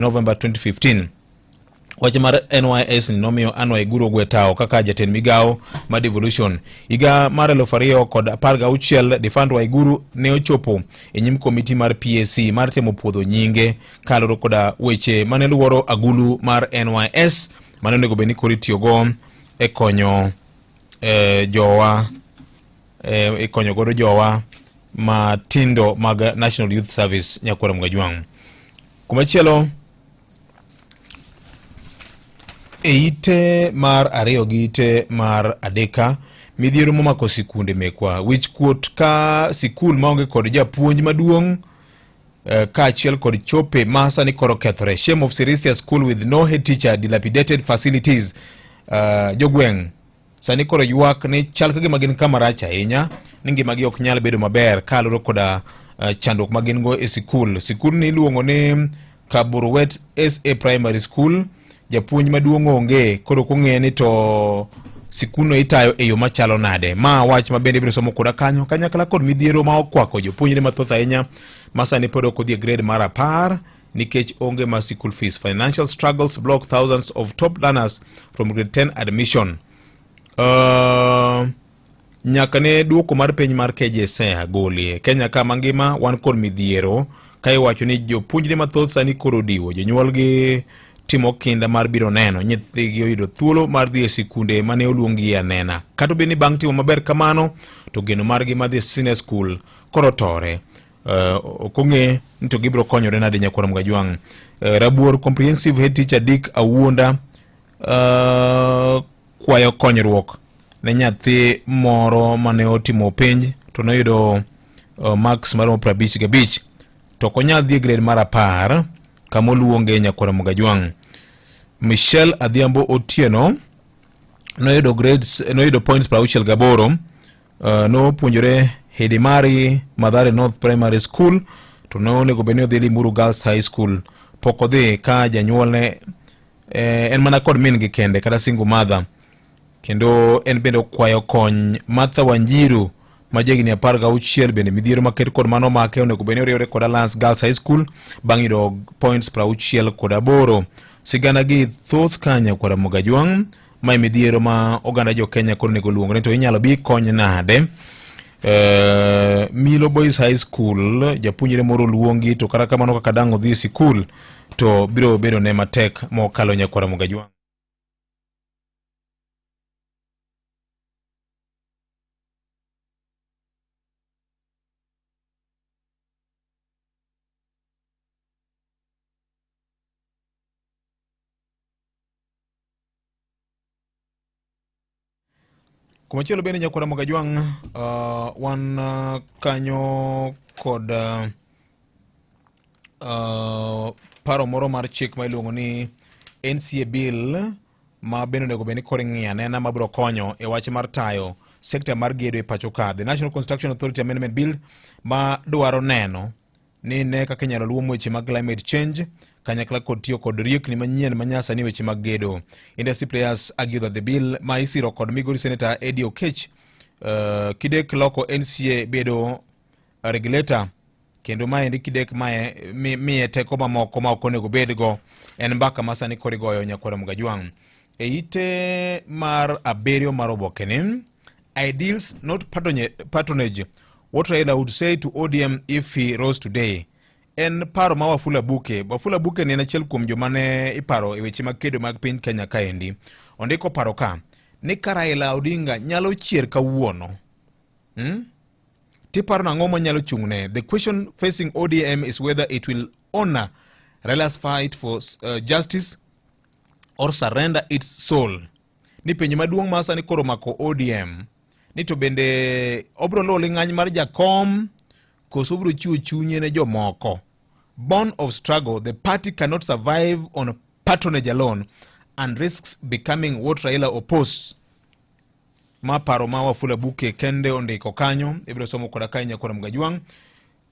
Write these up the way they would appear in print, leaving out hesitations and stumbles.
November 2015. Wach mar NYS ni nomiyo Anne Waiguru ogwe tawo kaka jatend migawo mar devolution. Higa mar 2016, Defunct Waiguru ne ochopo e nyim komiti mar PAC mar temo puodho nyinge kaluwore koda weche mane luoro agulu mar NYS mane onego bed ni koro itiyogo e konyo jowa ikonyo godo jowa matindo mag National Youth Service Nyakwara Mgajwang'. Kumachielo e ite mar ariyo gi ite mar adeka midhiero momako sikunde mekwa wich kuot ka sikul maonge kod japuonj maduong' kaachiel kod chope ma sani koro kethore. Shame of Sirisia School with no head teacher, dilapidated facilities. Jogweng' sani koro ywak ni chal ka gima gin kama rach ahinya ni ngimagi ok nyal bedo maber kaluwore koda chandruok ma gin go e sikul. Sikul ni iluongo ni Kaburwet SA Primary School. Japuonj maduong' onge, koro ok ong'e ni to sikundno itayo e yo machalo nade. Ma wach ma bende ibiro somo koda kanyo kanyakla kod midhiero ma okwako jopuonjre mathoth ahinya ma sani pod ok odhi e grade mar 10 nikech onge ma school fees. Financial struggles block thousands of top learners from grade 10 admission. Nyaka ne duoko mar penj mar KJSEA goli Kenya ka mangima wan kod midhiero ka iwacho ni jopuonjre mathoth sani koro odiwo jonyuolgi timo kinda mar biro neno nyithigi oyudo thuolo mar dhi e sikunde mane oluongi anena kata obedo ni bang' timo maber kamano to geno margi mar dhi e senior school koro tore. Ok ong'e ni to gibiro konyore nade nyakwar Mgajwang'. Rabuor Comprehensive Head Teacher Dick Awuonda kwayo konyruok ne nyathi moro mane otimo penj to noyudo marks maromo 55 to ok onyal dhi e grade mar 10 kama oluonge nyakwar Mgajwang'. Michelle Adhiambo Otieno noyudo grades, noyudo points 68. Nopuonjore Hidimari Mathare North Primary School to nonego bed ni odhi Limuru Girls High School. Pok odhi ka janyuolne en mana kod min gi kende kata single mother, kendo en bende okwayo kony. Martha Wanjiru ma jahigni 16 bende midhiero maket kod mano make onego bed ni oriwre kod Alliance Girls High School bang' yudo points 68. Sigana gi thoth ka nyakwara Mogajwang' mae midhiero ma oganda jo Kenya koro onego luongre to inyalo bi kony nade? Milo Boys High School japuonjre moro oluongi to kata kamano kaka dang' odhi e sikul to biro bedo ne matek mokalo nyakwara Mogajwang'. Kumachielo bende nyakwara Mogajwang' wan kanyo kod paro moro mar chik ma iluongo ni NCA bill ma bende onego bed ni koro ing'iyo anena ma biro konyo e wach mar tayo sekta mar gedo e pacho ka. The National Construction Authority Amendment Bill ma dwaro neno ni ne kaka inyalo luw weche mag climate change kanyakla kod tiyo kod riekni manyien ma nyasani weche mag gedo. Industry players argue that the bill ma isiro kod Migori Senator Eddie Okech kidek loko NCA bedo regulator kendo maendi kidek mae miye teko mamoko ma ok onego bedgo en mbaka ma sani koro igoyo nyakwara Mgajwang'. E ite mar 7 mar obokeni, ideals not patronage, what Raila would say to ODM if he rose today. En paro ma Wafula Buke. Wafula Buke ne en achiel kuom joma ne iparo e weche mag kedo mag piny Kenya kaendi. Ondiko paro ka ni ka Raila Odinga nyalo chier kawuono, Tiparo nang'o manyalo chung'ne? The question facing ODM is whether it will honor Raila's fight for justice or surrender its soul. Ni penjo maduong' ma sani koro mako ODM ni to bende obro luwo ling'any mar jakom koso obro chiwo chunye ne jomoko. Born of struggle, the party cannot survive on patronage alone and risks becoming what Raila opposes. Ma paro ma Wafula Buke kende ondiko kanyo, ibiro somo koda ka nyakwar Mgajwang'.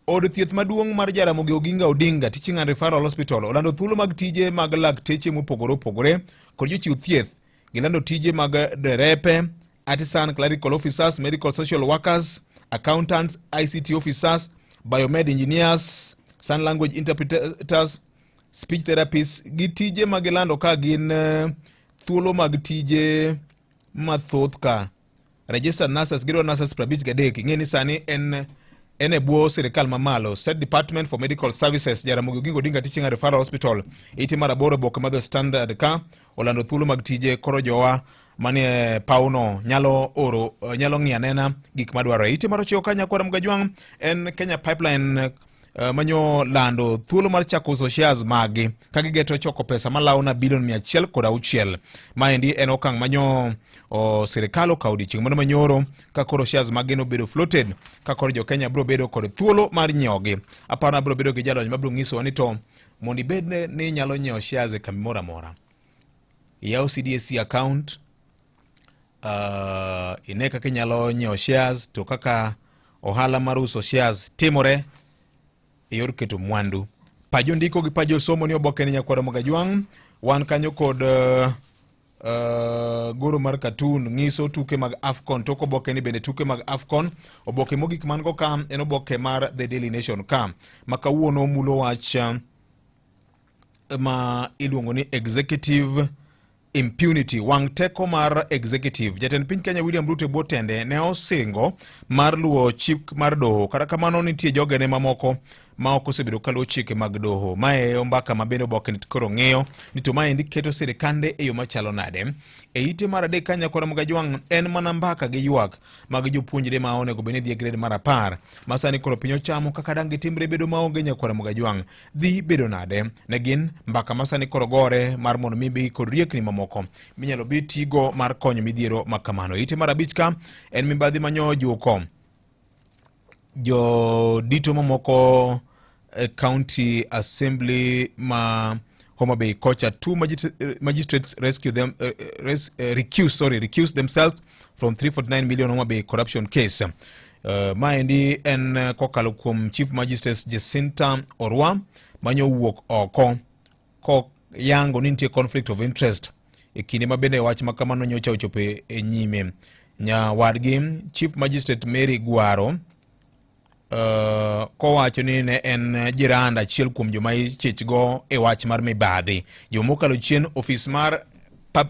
Od thieth maduong' mar Jaramogi Oginga Odinga Teaching and Referral Hospital olando thuolo mag tije mag lakteche mopogore opogore kod jochiw thieth. Gilando tije mag derepe, artisan, clerical officers, medical social workers, accountants, ICT officers, biomed engineers, sign language interpreters, Speech therapists gi tije ma gilando ka gin eh, thuolo mag tije mathoth ka registered nurses gidwa nurses 53 ing'e ni sani en en e bwo sirikal mamalo State Department for Medical Services Jaramogi Oginga Odinga Teaching and Referral Hospital ite mar aboro oboke mar The Standard ka olando thuolo mag tije koro jowa manie pawno nyalo oro nyalo ng'iyo anena gik madwarore ite mar ochiko ka nyakwara Mgajwang' en Kenya Pipeline manyo lando thuolo mar chako uso shares maggi ka gigeto choko pesa malawo na bilion 106. Maendi en okang' manyo o, sirikal okawo odiechieng' mano manyoro ka koro shares maggi nobedo floated ka koro jo Kenya biro bedo kod thuolo mar nyiewogi. Aparo abiro bedo gi jalony mabiro nyisowa ni to mondo ibed ni inyalo nyiewo shares e kambi moro amora, iyaw CDSC account ine kaka inyalo nyiewo shares to kaka ohala mar uso shares timore e yor keto mwandu. Pajo ndiko gi pajo somo ni oboke ni nyakwara Mogajwang'. Wan kanyo kod goro mar katun ng'iso tuke mag AFCON. Tok oboke ni bende tuke mag AFCON. Oboke mogik man go ka en oboke mar The Daily Nation ka ma kawuono mulo wach ma iluongo ni executive impunity wang' teko mar executive. Jatend piny Kenya William Ruto e bwo tende ne osingo mar luwo chik mar doho. Kata kamano nitie jogene mamoko ma ok osebedo kaluwo chike mag doho. Mae e mbaka ma bende oboke ni koro ng'iyo ni to maendi keto sirikande e yo machalo nade. E ite mar adek ka nyakwara Mgajwang' en mana mbaka gi ywak mag jopuonjre ma onego bed ni dhi e grade mar 10 ma sani koro piny ochamo kaka dang' gitimre bedo maonge nyakwara Mgajwang' dhi bedo nade ne gin mbaka ma sani koro gore mar mondo mi bi kod riekni mamoko minyalo bi tigo mar konyo midhiero ma kamano. Ite mar abich ka en mibadhi manyo juko jodito mamoko e county assembly ma Homa Bay kocha two magistrates rescue them res, recuse sorry recuse themselves from 349 million Homa Bay corruption case. Maendi en kokalo kuom Chief Magistrate Jacinta Orwa manyo wuok oko koyango ni nitie conflict of interest e kinde ma bende wach ma kamano nyocha ochopo e nyime. Nyawadgi Chief Magistrate Mary Gwaro kowacho ni ne en jiranda achiel kuom joma ichich go e wach mar mibadhi. Juma mokalo chien ofis mar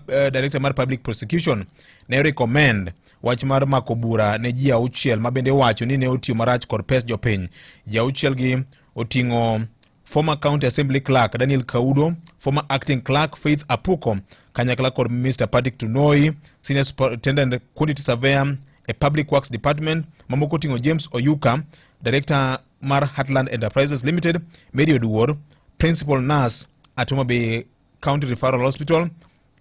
Director mar Public Prosecution ne recommend wach mar mako bura ne ji auchiel ma bende wacho ni ne otiyo marach kod pes jopiny. Ji auchiel gi oting'o former County Assembly Clerk Daniel Kaudo, former Acting Clerk Faith Apuko, kanyakla kod Mr. Patrick Tunoi, Senior Superintendent Quantity Surveyor e Public Works Department, mamoko oting'o James Oyuka, Director mar Heartland Enterprises Limited, Mary Oduor, Principal Nurse at Homa Bay County Referral Hospital,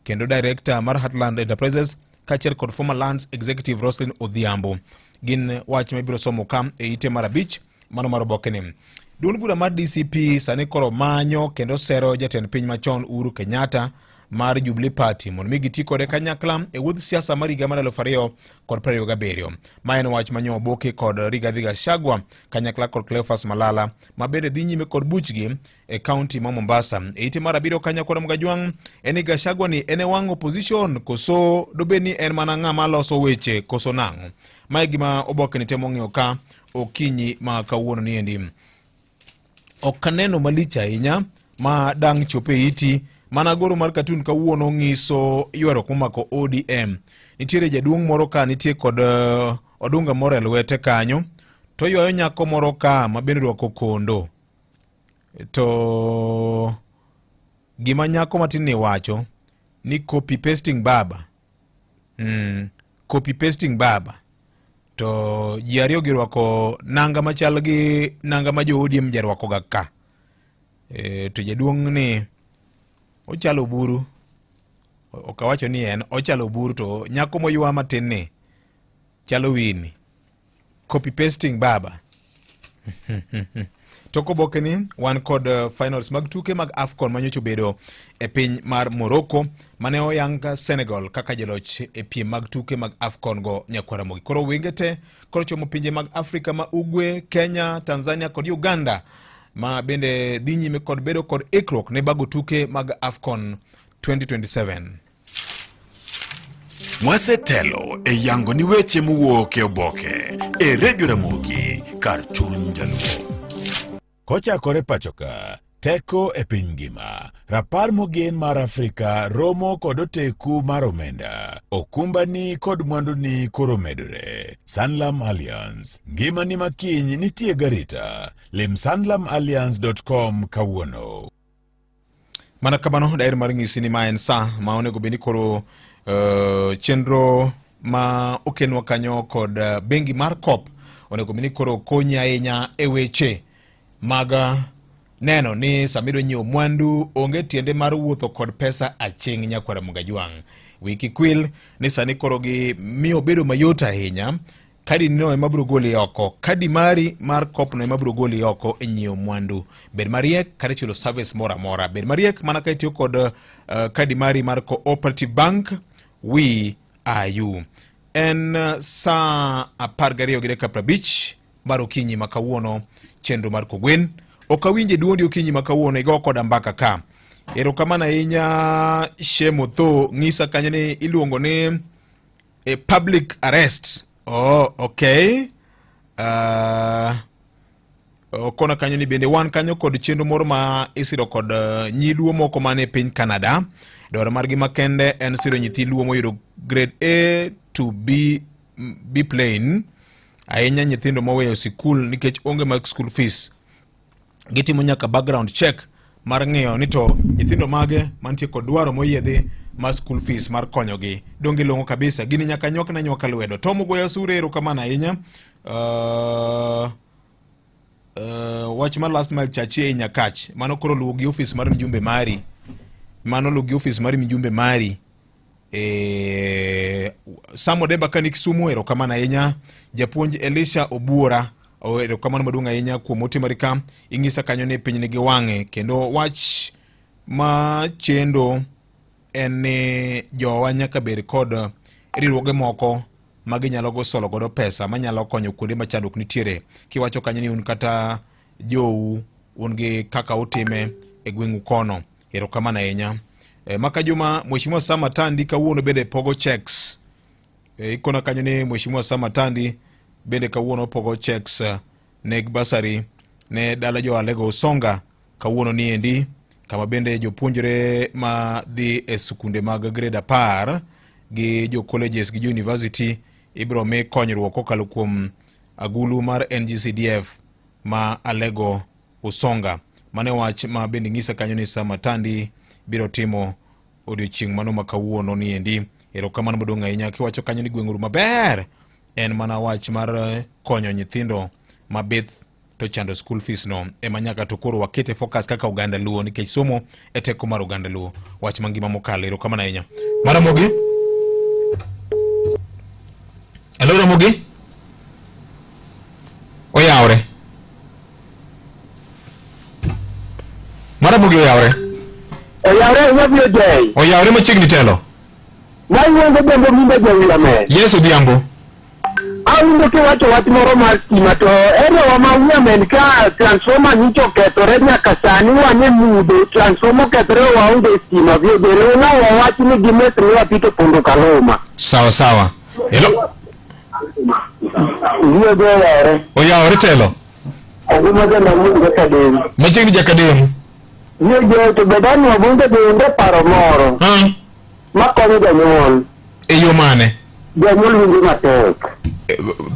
kendo Director mar Heartland Enterprises, kaachiel kod former Lands Executive Roslyn Odhiambo. Gin wach ma ibiro somo ka e ite mar abich mano mar obokeni. Duond bura mar DCP sani koro manyo kendo sero jatend piny machon Uhuru Kenyatta mar Jubilee Party mondo mi giti kode kanyakla e wuodh siasa mar higa mar 2027. Ma en wach manyo oboke kod Rigathi Gachagua kanyakla kod Cleophas Malala ma bende dhi nyime kod buchgi e kaunti ma Mombasa. E ite mar abiriyo kanyakla Mgajwang' en ni Gachagua ni en e wang' opposition koso dobed ni en mana ng'ama loso weche koso nang'o? Ma e gima oboke ni temo ng'iyo ka okinyi ma kawuono ni endi. Ok aneno malich ahinya ma dang' chop e iti mana goro mar katun kawuono ng'iso ywaruok momako ODM. Nitiere jaduong' moro ka nitie kod odunga moro e lwete kanyo to ywayo nyako moro ka ma bende orwako kondo. To gima nyako matin ni wacho ni copy pasting baba. Copy pasting baba. To ji ariyo gi rwako nanga machal gi nanga ma jo ODM jarwako ga ka. To jaduong' ni ochalo buru. Ok awacho ni en ochalo buru to nyako moywa matin ni chalo wini. Copy pasting baba. Tok oboke ni wan kod finals mag tuke mag AFCON manyocha obedo e piny mar Morocco mane oyang Senegal kaka jaloch e piem mag tuke mag AFCON go nyakwara Ramogi. Koro wenge te koro chomo pinje mag Afrika ma Ugwe, Kenya, Tanzania kod Uganda ma bende dhi nyime kod bedo kod ikruok ne bago tuke mag AFCON 2027. Wasetelo e yango ni weche mowuok e oboke e Radio Ramogi kar chuny Jaluo. Kochakore pachoka, Teko e piny ngima. Rapar mogen mar Afrika romo kod oteku mar omenda. Okumbani kod mwanduni koro medore. Sanlam Alliance. Ngimani makiny nitie garita. Lim sanlamalliance.com kawuono. Mana kamano daher mar nyisi ni ma en sa ma onego bed ni koro chenro ma okelnwa kanyo kod bengi mar COP onego bed ni koro konyi ahinya e weche mag neno ni sama idwa nyiewo mwandu onge tiende mar wuotho kod pesa aching' nyakwara Mugajwang'. Wiki kwil ni sani koro gi miyo bedo mayot ahinya kadi no ema biro goli oko kadi mari mar kop no ema biro goli oko e nyiewo mwandu bed mariek kata chulo service moro amora bed mariek mana ka itiyo kod kadi mari mar cooperative bank we are you en saa 12:50 mar okinyi ma kawuono chenro mar kogwen ok awinje duondi okinyi ma kawuono igo koda mbaka ka erokamano ahinya shemotho ng'isa kanyo ni iluongo ni a public arrest oh okay okona kanyo ni bende wan kanyo kod chenro moro ma isiro kod nyiluo moko man e piny Canada dwaro margi makende en siro nyithi luo moyudo grade A to B, B plane ahinya nyithindo moweyo sikul nikech onge mag school fees gitimo nyaka background check mar ng'iyo ni to nyithindo mage mantie kod dwaro moyiedhi mar school fees mar konyogi donge long'o kabisa gini nyaka nywak na nywaka lwedo Tom Ogoya Sure erokamano ahinya wach mar last mile chachie e Nyakach mano koro luwo gi ofis mar mjumbe mari mano luwo gi ofis mar mjumbe mari Sam Odemba ka ni Kisumu erokamano ahinya japuonj Elisha Obuora erokamano maduong' ahinya kuom ote mari ka ing'isa kanyo ni piny nigi wang'e kendo wach ma chendo en ni jowa nyaka bed kod riwruoge moko ma ginyalo go solo godo pesa manyalo konyo kuonde ma chandruok nitiere kiwacho kanyo ni un kata jou un gi kaka utime e gweng'u kono erokamano ahinya maka juma Mheshimiwa Sam Atandi kawuono bende pogo checks ikona kanyo ni Mheshimiwa Sam Atandi bende kawuono pogo checks ne basari ne dala jo Alego Usonga kawuono ni endi kama bende jopuonjre ma dhi e sikunde mag grade 10 gi jo colleges gi jo university ibiro mi konyruok kokalo kuom agulu mar NGCDF ma Alego Usonga. Mane wach ma bende ng'isa kanyo ni Sam Atandi biro timo odiochieng' mano ma kawuono ni endi. Erokamano maduong' ahinya kiwacho kanyo ni gweng'uru maber en mana wach mar konyo nyithindo mabith to chando school fees no ema nyaka to koro wakete focus kaka oganda Luo nikech somo e teko mar oganda Luo. Wach mangima mokalo. Erokamano ahinya. Maramogi. Hello Ramogi. Oyawre. Maramogi oyawre. Oyawre ahinya BOJ. Oyawre machiegni telo. Mawuongo Odhiambo Mimba Jawilame. Yes Odhiambo. Awinjo kiwacho wach moro mar stima to area ma Wiamen ka transformer nyicha okethore nyaka sani wan e mudho transformer okethore waonge stima BOJ. Luwna wawach ni gimesnwa Peter Pondo Kaluma. Sawa sawa. Hello. BOJ oyawre. Oyawre telo. Oguma janamungo Jakadem. Machiegni Jakadem. BOJ to bedani wabunge bende paro moro makonyo janyuol. E yo mane? Janyuol winjo matek.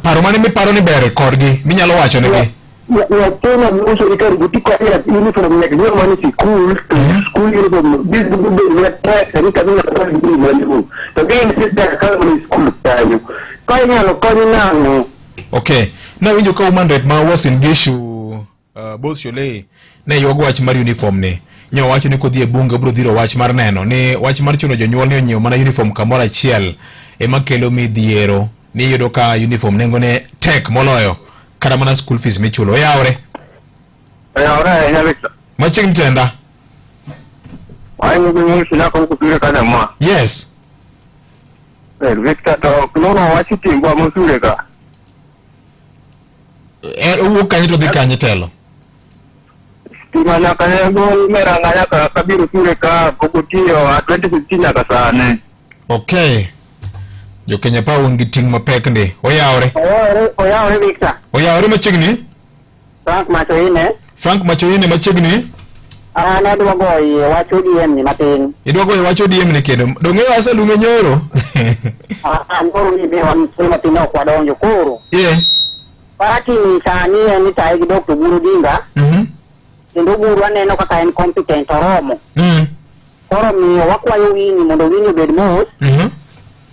Paro mane miparo ni ber kodgi minyalo wacho negi? Nyathina uso ni kar guti kwa uniform nyaka nyiew mana sikul to school uniform bed matek ni kama ng'ato gi maluong to gi insist ka mana sikul kanyo ka inyalo kony nang'o? Okay, nawinjo ka woman rep ma Uasin Gishu Boss Sholei ne ywago wach mar uniform ni nyo wacho ni kodhi e bunge obiro dhiro wach mar neno ni wach mar chuno jonyuol ni onyiew mana uniform kamoro achiel ema kelo midhiero ni iyudo ka uniform nengone tek moloyo kata mana school fees michulo. Oyawre. Oyawre ahinya Victor. Machiegni tenda. Yes. Victor to nono wach timbwa mosure ka. Owuok kanye to dhi kanye telo? Stima nyaka ne gol meranga nyaka kabiro sure ka pok otiyo a 2015 nyaka sani. Okay. Jo Kenya Power un gi ting' mapek ndi. Oyawre. Oyawre, oyawre Victor. Oyawre machiegni? Frank Machoine. Frank Machoine machiegni? An adwa goyo wach ODM ni matin. Idwa goyo wach ODM ni kendo. Donge waseluonge nyoro? Ah, nyoro ni be wan thuolo matin ok wadonjo koro. Yeah. Party ni sani en itaye gi Dr. Oburu Odinga. Mhm. Kendo Oburu aneno kaka en competent oromo. Koro miyo wakwayo Winnie mondo Winnie obed mos.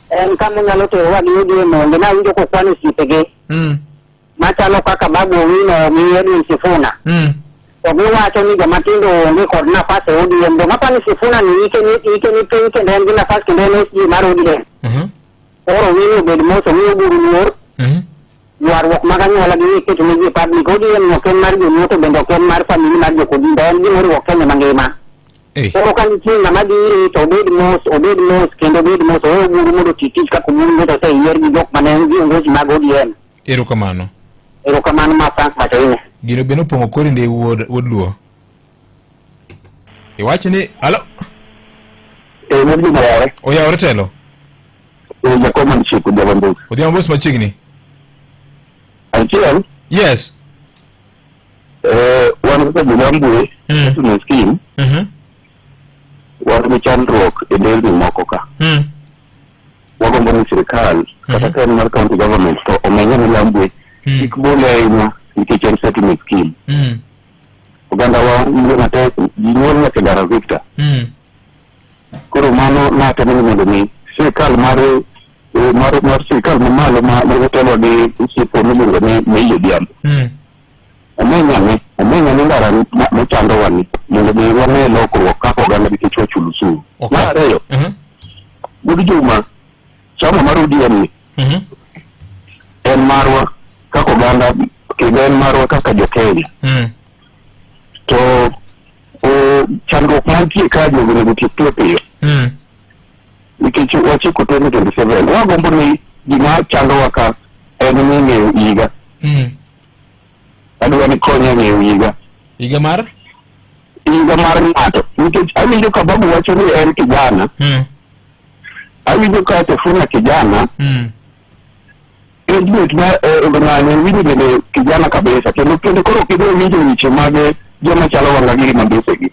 En kama onyalo terowa gi ODM onge nawinjo kokwano osiepege. Machalo kaka Babu Owino gi Edwin Sifuna. To giwacho ni joma tindo onge kod nafas e ODM. Donge apani Sifuna ni ike ni ike ni piny kendo en gi nafas kendo en SG mar ODM. Koro Winnie obed mos omi Oburu luor. Ywaruok mag anyuola gi iketo ne ji e public. ODM ok en mar joluo to bende ok en mar family mar jokodinga. En gima oriwo Kenya mangima. Koro ka nitie ng'ama dhi ire to obed mos, obed mos kendo obed mos. Owe Oburu mondo oti tich kaka Oburu nyocha oseyier gi jok mane en viongozi mag ODM. Erokamano. Erokamano ma Frank Machoine. Gino be nopong'o kori ndi wuod wuod Luo. Iwacho ni alo Eh, wuod Juma oyawore. Oyawore telo. Eh, Jakom man chieko Odhiambo Mbosi. Odhiambo Mbosi machiegni. Achiel. Yes. Eh, wan kaka jolambwe, mm. scheme, wan gi chandruok e nderni moko ka. Wagombo ni sirikal, kata ka en mar county government, to omenye ni Lambwe, kik bole ahinya nikech en settlement scheme. Oganda wa winjo matek, ji nyuol nyaka e ndara Victor. Koro mano natemo ni mondo mi sirikal mar eh, mar mar sirikal mamalo ma ma otelo gi osiepwa miluongo ni Milly Odhiambo. Omeny ane, omeny ane ndara ma- machandowa ni mondo mi wane lokruok kaka oganda nikech wachulo osuru. Mar ariyo, wuod Juma, chama mar ODM ni en marwa kaka oganda kendo en marwa kaka jo-Kenya. To o, chandruok mantie ka jogo onego otiek piyo piyo nikech wachiko 2027 wagombo ni gima chandowa ka en ni ng'eyo higa. Adwa ni konya ng'eyo higa. Higa mar? Higa mar ng'ato. Nikech awinjo ka babu wacho ni en kijana. Awinjo ka Sifuna kijana. Graduate ma eh, ng'ani winjo bende kijana kabisa. Kendo kendo koro ok idwa winjo weche mag joma chalo wanga giri mabesegi.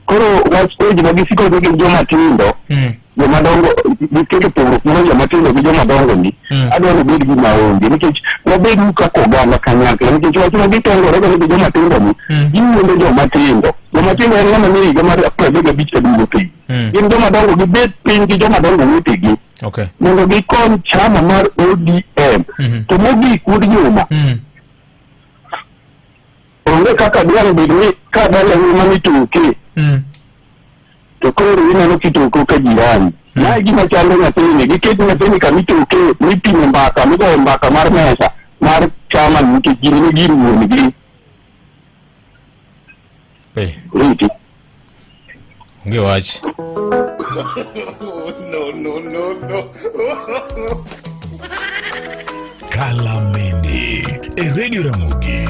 Koro wach age ma gisiko ni gin joma tindo. Joma dongo giketo pogruok moro joma tindo gi joma dongo ni. Adwaro ni obed gima onge nikech wabed kaka oganda kanyakla nikech wach ma gitengore go ni gi joma tindo ni giwuondo joma tindo. Joma tindo en ng'ama nie higa mar 35 kaduogo piny. Gin joma dongo gibet piny gi joma dongo wetegi. Mondo gikony chama mar ODM. To mogik wuod Juma. Onge kaka dwaro bed ni ka dala ngima mitoke. To koro ineno kitoko ka jirani. Mae gima chando nyathini, giket nyathini kama itoke, mipimo mbaka, migoyo mbaka mar mesa mar chama nikech gini ne gir wuon gi. Riti. Onge wach. No, no, no, no. Kalamende e Radio Ramogi.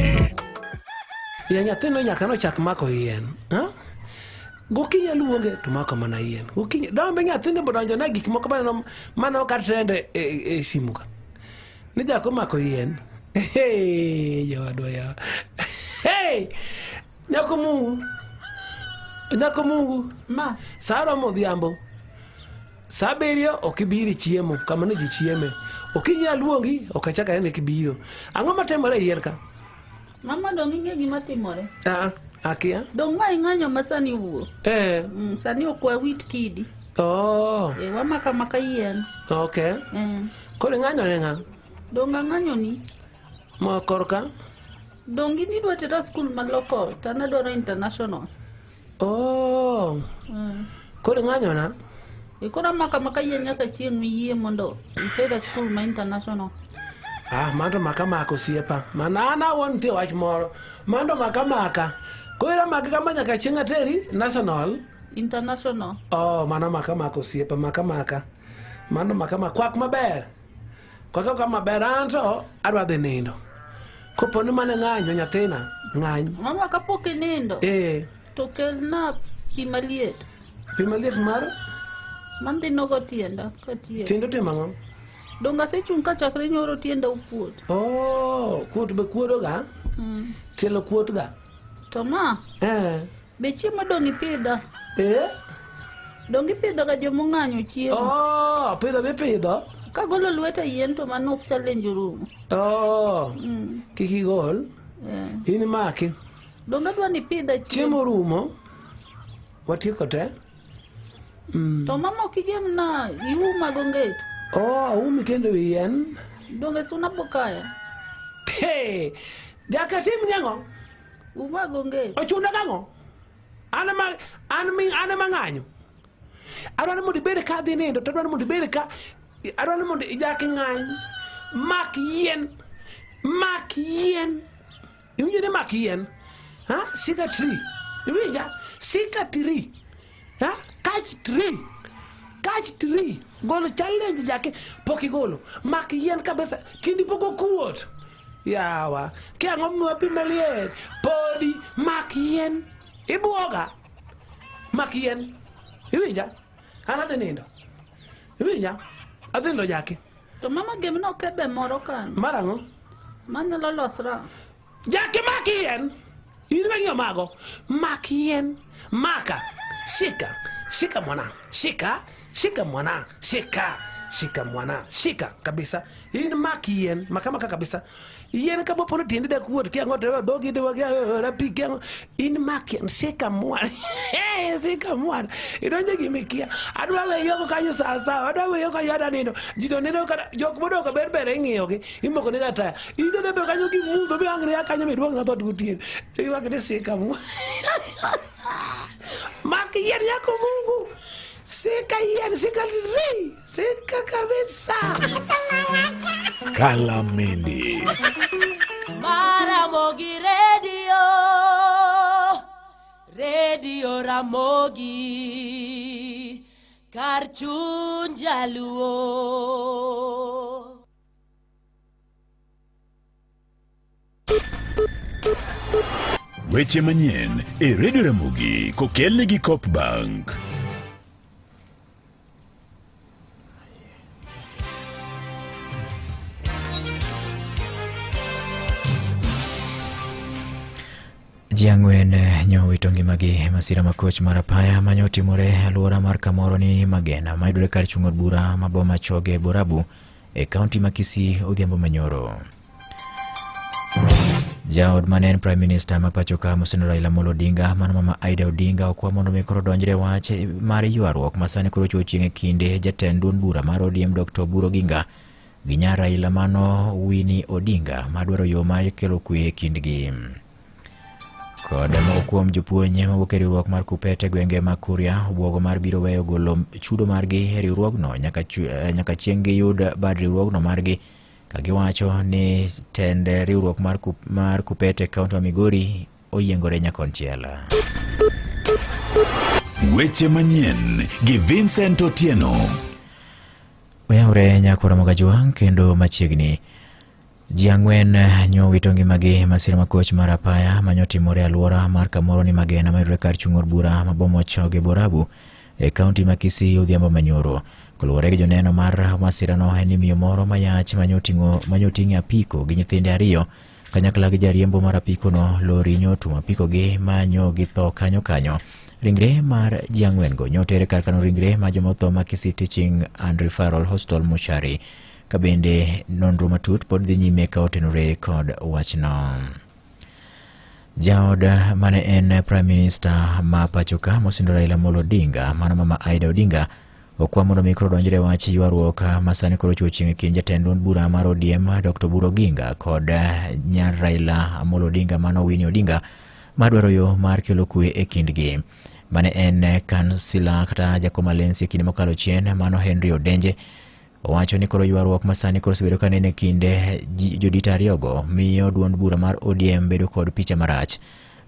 Ya nyathino nyaka nochak mako yien. Ha? Gokinyi aluonge to mako mana yien. Gokinyi donbe nyathino bodonjo na gik moko maneno mano ka trend e, e, e simu ka. Ni jako mako yien. Hey, jowadwa ya. Hey! Nyako Mungu. Nyako Mungu. Ma. Sa romo odhiambo. Sa abiriyo ok ibiro chiemo kama ne ji chieme. Okinyi aluongi ok achak anene kibiro. Ang'o matimore e yien ka? Mama dong ing'e gima timore. Ah, akia. Dong ma ing'anyo ma sani wuo. Eh. Sani ok wawit kidi. Oh. E, wamaka maka yien. Okay. Eh. Koro ing'anyo ne ng'a? Dong ang'anyo ni. Ma korka? Dong in idwa tera skul ma local to an adwaro international. Oh. Koro ing'anyo na? E koro amaka maka yien nyaka chieng' miyie mondo itera skul ma international. Ah, mano to maka maka osiepa. Mana an awuon nitie wach moro. Mano to maka maka. Koro amaka kama nyaka chieng' ateri national. International. Oh, mano maka maka osiepa, maka maka. Mano maka maka. Kwak maber. Kwak kwak maber an to adwa dhi nindo. Kopo ni mane ng'anyo nyathina, ng'any. Mama kapok inindo. Eh. To kelna pi maliet. Pi maliet mar? Mandhinogo tienda katiyo. Tiendo timo ang'o? Donge asechung' ka chakre nyoro tienda okuot. Oh, kuot be kuodo ga? Tielo kuot ga? To ma, Eh. be chiemo dong' ipidha? Eh? Dong' ipidho ga jomong'anyo chiemo. Oh, pidho mipidho. Kagolo lweta yien to mano ok challenge orumo. Oh. Kik igol. Eh. In maki. Dong' adwa ni ipidha Chiemo chiemo. orumo. Watieko te. To mama ok igemna iuma gonget. Oh, aumi kendo wi yien. Donge suna bokaya. Hey, jaka tim ni ang'o? Uma gonget. Ochuna gang'o? An ema an mi an ema ng'anyo. Adwaro ni mondo ibed ka adhi nindo to adwaro ni mondo ibed ka adwaro ni mondo ijak ng'any. Mak yien. Mak yien. Iwinjo ni mak yien? Ha? Sika tree. Iwinja? Sika tree. Ha? Catch tree. Catch tree. Golo challenge jake pok igolo. Mak yien kabisa. Tiendi pok okuot. Yawa. Ki ang'o miwa pi maliet? Podi mak yien. Ibuoga. Mak yien. Iwinja? An adhi nindo. Iwinja? Adhi nindo jake. To mama gemna okebe moro kanyo. Mar ang'o? Manyalo losra. Jake mak yien. In mang'iyo mago. Mak yien. Maka. Shika. Shika mwana. Shika. Shika mwana. Shika. Shika mwana. Shika kabisa. In mak yien. Maka maka kabisa. Yien ka bopono tiendi dak wuot ki ang'o to dhogi to gi rapi ki ang'o. In mak yien. Shika mwana. Eh, shika mwana. Idonjo gima ikia. Adwa weyi oko kanyo sa sawa. Adwa weyi oko kanyo adwa nindo. Ji to nindo kata jok modong' ber ber ing'iyogi. Imoko nega taya. In to nebedo kanyo gi mudho mi ang' ria kanyo miduong' ng'ato gotieno. Iywak ni sika mwana. Mak yien yako Mungu. Sika yien, sika ri, sika kabisa. Kalamendi. Maramogi Radio, Radio Ramogi, kar chuny jaluo. Weche manyien e Radio Ramogi kokelni gi Cop Bank. Ji ang'wen nyo owito ngimagi e masira ma koch mar apaya mane otimore e alwora mar kamoro ni Magena mayudore kar chung' od bura ma boma Choge Borabu e kaunti ma Kisii odhiambo manyoro. Jaod mane en Prime Minister ma pacho ka Moseno Raila Amolo Odinga mano mama Aida Odinga okwa mondo mi koro donjre wach mar ywaruok ma sani koro ochowo chieng' e kinde jatend duond bura mar ODM Dr. Oburu Oginga gi nyar Raila mano Winnie Odinga madwaro yo mar kelo kwe e kindgi. Kod moko kuom jopuonj mawuok e riwruok mar KUPPET e gwenge mag Kuria obwogo mar biro weyo golo chudo margi e riwruogno nyaka, nyaka chieng' giyud bad riwruogno margi ka giwacho ni tend riwruok mar, mar KUPPET e kaunti ma Migori oyiengore nyakonchiel. Weche manyien gi Vincent Otieno. Oyawre nyakora Mogajwang' kendo machiegni. Ji ang'wen nyo owito ngimagi e masira ma koch mar apaya manyo timore e alwora mar kamoro ni Magena mayudore kar chung' od bura ma boma Choge Borabu e kaunti ma Kisii odhiambo manyoro. Kaluwore gi joneno mar masirano en ni miyo moro mayach manyo oting'o apiko gi nyithinde ariyo kanyakla gi jariembo mar apikono lori nyo otuomo apiko gi manyo githo kanyo kanyo. Ringre mar ji ang'wen go nyo oter kar kano ringre ma joma otho ma Kisii Teaching and Referral Hospital Mochari. Ka bende nonro matut pod dhi nyime ka otenore kod wachno. Jaod mane en Prime Minister ma pachoka mosindo Raila Amolo Odinga, mano mama Aida Odinga, okwa mondo mi koro donjre wach ywaruok ma sani koro ochopo chieng' e kind jatend duond bura mar ODM Dr. Oburu Oginga kod nyar Raila Amolo Odinga mano Winnie Odinga madwaro yo mar kelo kwe e kindgi. Mane en kansila kata jakom Alensi e kinde mokalo chien mano Henry Odenje Owacho ni koro ywaruok ma sani koro osebedo ka nene e kind jodito ariyogo miyo duond bura mar ODM bedo kod picha marach.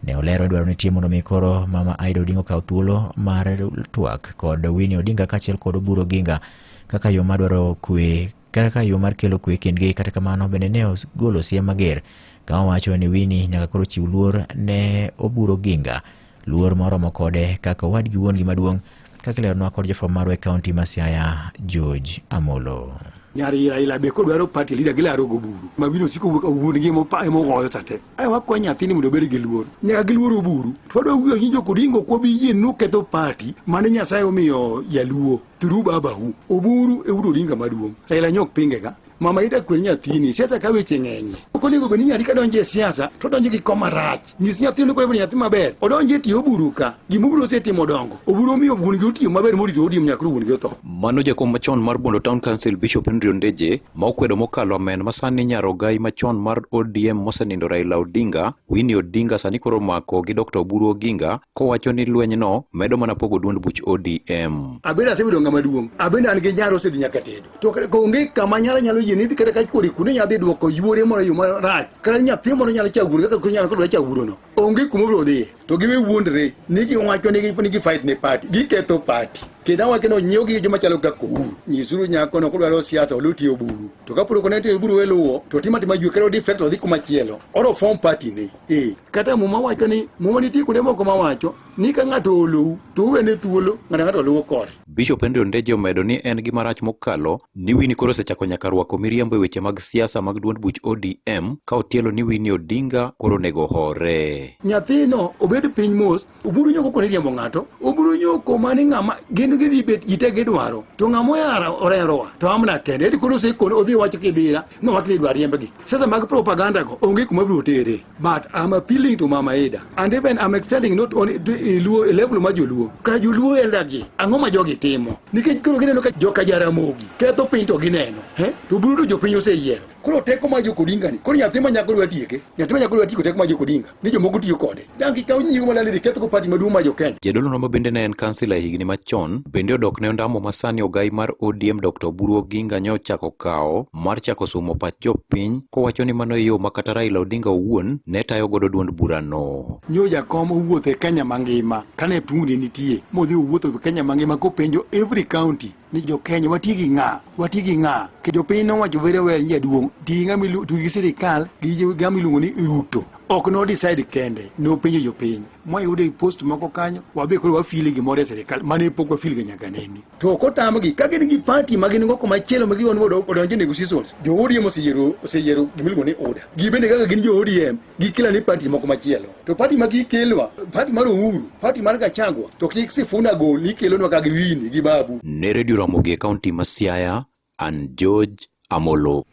Ne olero ni dwaro nitie mondo mi koro mama Aida Odinga okaw thuolo mar twak kod Winnie Odinga kaachiel kod Oburu Oginga kaka yo madwaro kwe kaka yo mar kelo kwe kindgi. Kata kamano bende ne ogolo siem mager ka owacho ni Winnie nyaka koro chiw luor ne Oburu Oginga luor moromo kode kaka owadgi wuon-gi maduong' kaka ileronwa kod jafwambo marwa e kaunti ma Siaya George Amolo. Nyar Raila be kodwaro party leader gilaro go Oburu. Ma biro siko wuok wuon gi emo emogoyo sate. Ai wakwa nyathini mondo obed gi luor. Nyaka giluor Oburu. To wadwa wuoyo ni jok Odinga ok wabi yie nuketho party mane Nyasaye omiyo jaluo through babau. Oburu e wuod Odinga maduong'. Raila nyok pinge ga. Mama Ida kwer nyathini, siasa ka weche ng'enye. Ok onego bed ni nyari ka donjo e siasa to donjo gi koma rach. Nyis nyathini koro nyathi maber. Odonjo e tiyo Oburu ka. Gima Oburu osetimo dongo. Oburu omiyo wuon gi otiyo maber morito ODM nyaka wuon gi otho. Mano jakom machon mar Bondo Town Council Bishop Henry Ondeje ma okwedo mokalo amen ma sani nyar ogai machon mar ODM mosenindo Raila Odinga, Winnie Odinga sani koro omako gi Dr. Oburu Oginga kowacho ni lwenyno medo mana pogo duond buch ODM. Abende asebedo ng'ama duong'. Abende an gi nyara osedhi nyaka tedo. To onge kama nyara nyalo yie ni idhi kata ka chuori kuno inyalo dhi duoko yuore moro e yo marach. Kata nyathi moro nyalo chawo wuon kaka nyalo kodwa chawo wuorono. Onge kuma obiro dhiye. To giwe wuondre ni giwacho ni gi fight ne party. Giketho party. Kendo awacho ni onyiew gi joma chalo kaka Uhuru. Nyisuru nyakono kodwaro siasa oluw tie Oburu. To kapod ok one tie Oburu we luwo to otim atima jwe kata odefect odhi kuma chielo. Oro form party ne. Eh. Kata Muma wacho ni Muma nitie kuonde moko mawacho ni ka ng'ato oluwu to uwene thuolo ng'ato ang'ato luwo kore. Bishop Henry Ondeje omedo ni en gima rach mokalo ni Winnie koro osechako nyaka rwako miriambo e weche mag siasa mag duond buch ODM ka otielo ni Winnie Odinga koro onego hore. Nyathino obed piny mos, Oburu nyoko kone riembo ng'ato, Oburu nyoko mani ng'ama gin gidhi bet ji te gidwaro. To ng'ama oyara orerowa to amna kende. Edi koro osekone odhi owacho Kibira nowach ni idwa riembgi. Sasa mag propaganda go onge kuma biro tere. But I'm appealing to Mama Ida and even I'm extending not only to Luo e level ma joluo. Kata joluo elder gi ang'o ma jogi timo? Nikech koro gineno ka joka Jaramogi ketho piny to gineno. Eh? To Oburu to jopiny oseyiero. Koro teko mar Jok Odinga ni, koro nyathi ma nyako dwa tieke, nyathi ma nyako dwa tieko teko mar Jok Odinga, ni jomoko tiyo kode. Dang' kikaw nyiego ma dani dhi ketho go party maduong' mar jo Kenya. Jadolono ma bende ne en kansila e higni machon bende odok ne ondamo ma sani ogai mar ODM Dr. Oburu Oginga nyochako kawo mar chako sumo pach jopiny kowacho ni mano e yo ma kata Raila Odinga owuon ne tayo godo duond burano. Nyo jakom owuotho e Kenya mangima kane tungni nitie modhi owuotho e Kenya mangima kopenjo every county ni jo Kenya wati gi ng'a wati gi ng'a ke jopiny nowacho very well ni jaduong' ti ng'ama ti gi sirikal gi ng'ama iluongo ni Ruto ok no decide kende nopenjo jopiny mwayudo e post moko kanyo wabe koro wafili gimoro e sirikal mane pok wafili ga nyaka nene to ok otamgi ka gin gi party ma gin go komachielo ma gigon mondo odonj e negotiations jo ODM oseyiero oseyiero gima iluongo ni UDA gibende kaka gin jo ODM gikelo ni party moko machielo to party ma gikelwa party mar Uhuru party mar Gachagua to kik Sifuna gol ni ikelonwa ka gi Winnie gi Babu. Ne Redio Ramogi e kaunti ma Siaya, an George Amolo.